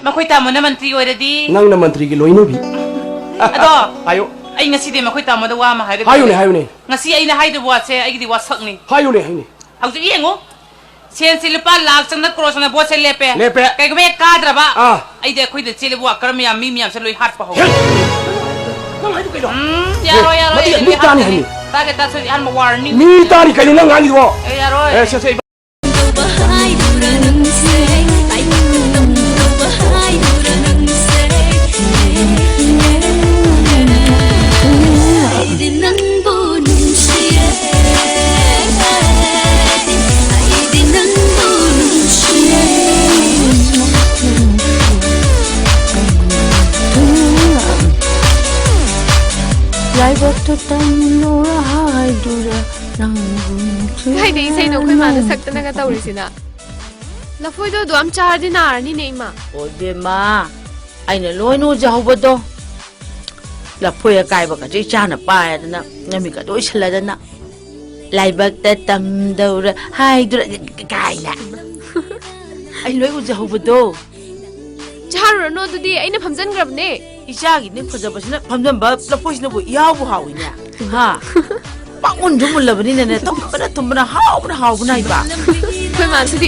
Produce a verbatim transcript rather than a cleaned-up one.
ꯃꯈꯣꯏ ꯇꯥꯃꯣꯅ ꯃꯟꯇ꯭ꯔꯤ ꯑꯣꯏꯔꯗꯤ? ꯅꯪꯅ ꯃꯟꯇ꯭ꯔꯤꯒꯤ ꯂꯣꯏꯅꯕꯤ꯫ ꯑꯗꯣ, ꯍꯥꯏꯌꯨ꯫ ꯑꯩ ꯉꯁꯤꯗꯤ ꯃꯈꯣꯏ ꯇꯥꯃꯣꯗ ꯋꯥ ꯑꯃ ꯍꯥꯏꯔꯒ ꯍꯥꯏꯌꯨꯅꯦ, ꯂꯩꯔꯦ꯫ ꯍꯥꯏꯌꯨꯅꯦ꯫ ꯉꯁꯤ ꯑꯩꯅ ꯍꯥꯏꯗꯕ ꯋꯥꯁꯦ ꯑꯩꯒꯤꯗꯤ ꯋꯥꯁꯛꯅꯤ꯫ ꯍꯥꯏꯌꯨꯅꯦ, ꯍꯥꯏꯌꯨꯅꯦ꯫ ꯍꯧꯖꯤꯛ ꯌꯦꯡꯉꯨ꯫ ꯁꯦꯟꯁꯤ ꯂꯨꯄꯥ ꯂꯥꯈ ꯆꯪꯅ ꯀ꯭ꯔꯣꯔ ꯆꯪꯅ ꯚꯣꯠꯁꯦ ꯂꯦꯞꯄꯦ꯫ ꯂꯦꯞꯄꯦ꯫ ꯀꯩꯒꯨꯝꯕ ꯍꯦꯛ ꯀꯥꯗ꯭ꯔꯕ, ꯑꯥ꯫ ꯑꯩꯗꯤ ꯑꯩꯈꯣꯏꯗ ꯆꯦꯜꯂꯤꯕ ꯋꯥꯀꯔ ꯃꯌꯥꯝ, ꯃꯤ ꯃꯌꯥꯝꯁꯦ ꯂꯣꯏ ꯍꯥꯠꯄ ꯍꯧꯔꯦ꯫ ꯍꯦ! ꯅꯪ ꯍꯥꯏꯗꯣ ꯀꯩꯅꯣ? ꯎꯝ, ꯌꯥꯔꯣꯏ, ꯌꯥꯔꯣꯏ, ꯃꯗꯨꯗꯤ ꯑꯩ ꯃꯤ ꯇꯥꯅꯤ ꯍꯥꯠꯀꯅꯤ꯫ ꯍꯥꯏꯅꯤ꯫ ꯇꯥꯒꯦ, ꯇꯥꯁꯦ, ꯑꯍꯥꯟꯕ ꯋꯥꯔꯅꯤꯡ꯫ ꯃꯤ ꯇꯥꯅꯤ ꯀꯩꯅꯣ ꯅꯪ ꯉꯥꯡꯉꯤꯗꯨꯕꯣ? ꯑꯦ, ꯌꯥꯔꯣꯏ꯫ ꯑꯦ, ꯁꯦ, ꯁꯦ, ꯏꯕꯥ- ꯂꯥꯏꯕꯛꯇ ꯇꯝꯂꯨꯔ ꯍꯥꯏꯗꯨꯔ ꯅꯪꯕꯨ ꯅꯨꯡꯁꯤ- ꯀꯥꯏꯗ ꯏꯁꯩꯅꯣ ꯑꯩꯈꯣꯏ ꯃꯥꯅ ꯁꯛꯇꯅꯒ ꯇꯧꯔꯤꯁꯤꯅ? ꯂꯐꯣꯏꯗꯣ ꯑꯗꯨ ꯌꯥꯝ ꯆꯥꯔꯗꯤ ꯅꯥꯔꯅꯤꯅꯦ, ꯏꯃꯥ꯫ ꯑꯣ, ꯏꯕꯦꯝꯃ, ꯑꯩꯅ ꯂꯣꯏꯅ ꯎꯖꯍꯧꯕꯗꯣ꯫ ꯂꯐꯣꯏ ꯑꯀꯥꯏꯕꯒꯁꯦ ꯏꯆꯥꯅ ꯄꯥꯏꯔꯗꯅ, ꯅꯃꯤꯠꯀꯗꯣ ꯎꯏꯁꯜꯂꯗꯅ, "ꯂꯥꯏꯕꯛꯇ ꯇꯝꯗꯧꯔ ꯍꯥꯏꯗꯨꯔ" ꯀꯥꯏꯅ꯫ ꯑꯩ ꯂꯣꯏ ꯎꯖꯍꯧꯕꯗꯣ꯫ ꯆꯥꯔꯨꯔꯅꯨ ꯑꯗꯨꯗꯤ, ꯑꯩꯅ ꯐꯝꯖꯟꯈ꯭ꯔꯕꯅꯦ꯫ ꯏꯆꯥꯒꯤꯅꯦ ꯐꯖꯕꯁꯤꯅ ꯐꯝꯖꯟꯕ ꯂꯐꯣꯏꯁꯤꯅꯕꯨ ꯏꯍꯥꯎꯕꯨ ꯍꯥꯎꯏꯅꯦ꯫ ꯍꯥ? ꯄꯥꯛ ꯃꯨꯟꯁꯨ ꯃꯨꯜꯂꯕꯅꯤꯅꯅꯦ, ꯊꯨꯝꯕꯅ ꯊꯨꯝꯕꯅ, ꯍꯥꯎꯕꯅ ꯍꯥꯎꯕꯅ ꯍꯥꯏꯕ꯫ ꯑꯩꯈꯣꯏ ꯃꯥꯁꯤꯗꯤ